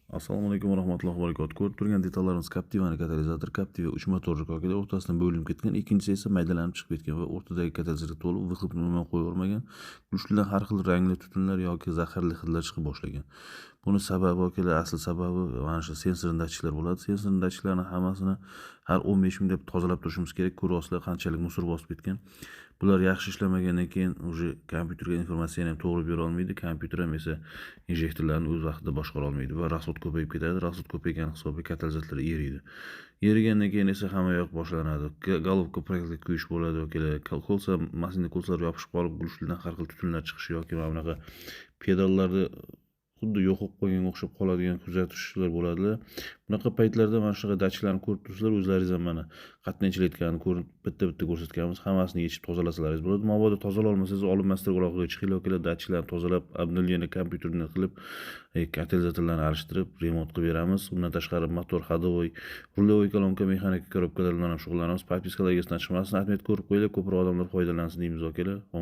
Assalomu alaykum va rahmatullohi va barakatuh. Ko'rib turgan detallarimiz Captivani katalizator. Captiva 3 motorli kokida o'rtasidan bo'linib ketgan, ikkinchisi esa maydalanib chiqib ketgan va o'rtadagi katalizator to'lib, выхлоп ni umuman qo'yavermagan. Ustidan har xil rangli tutunlar yoki zaharli hidlar chiqa boshlagan. Buni sababi, akalar, asl sababi mana shu sensor datchiklar bo'ladi. Sensor datchiklarni hammasini har 15 ming deb tozalab turishimiz kerak. Ko'ryapsizlar, qanchalik мусор bosib ketgan. Bular yaxshi ishlamagandan keyin уже kompyuterga informatsiyani ham to'g'ri bera olmaydi. Kompyuter ham esa injektorlarni o'z vaqtida boshqara olmaydi va расход ko'payib ketadi. Расход ko'paygani hisobiga katalizatorlar eriydi. Erigandan keyin esa hamma yoq boshlanadi. Головка proyekti kuyish bo'ladi yoki кольца, mashinada кольца lar yopishib qolib, глушитель dan har xil tutunlar chiqishi yoki mana bunaqa pedallarni xuddi yo'qolib qo'yganga o'xshab qoladigan kuzatishlar bo'ladilar. Bunaqa paytlarda mana shunaqa datchiklarni ko'rib turibsizlar, o'zlaringiz ham mana qayerdan ichilayotganini ko'rib, bitta-bitta ko'rsatganmiz. Hammasini yechib tozalasalaringiz bo'ladi. Mabodo tozala olmasangiz, olib master aloqaga chiqinglar, akalar, datchiklarni tozalab, обновление kompyuterni qilib, katalizatorlarni alishtirib, remont qilib beramiz. Undan tashqari motor, ходовой, рулевой kolonka, mexanika korobkalar bilan ham shug'ullanamiz. Подписка lar egasidan chiqmasin, отмет ko'rib qo'yinglar, ko'proq odamlar foydalansin deymiz, akalar. Omon.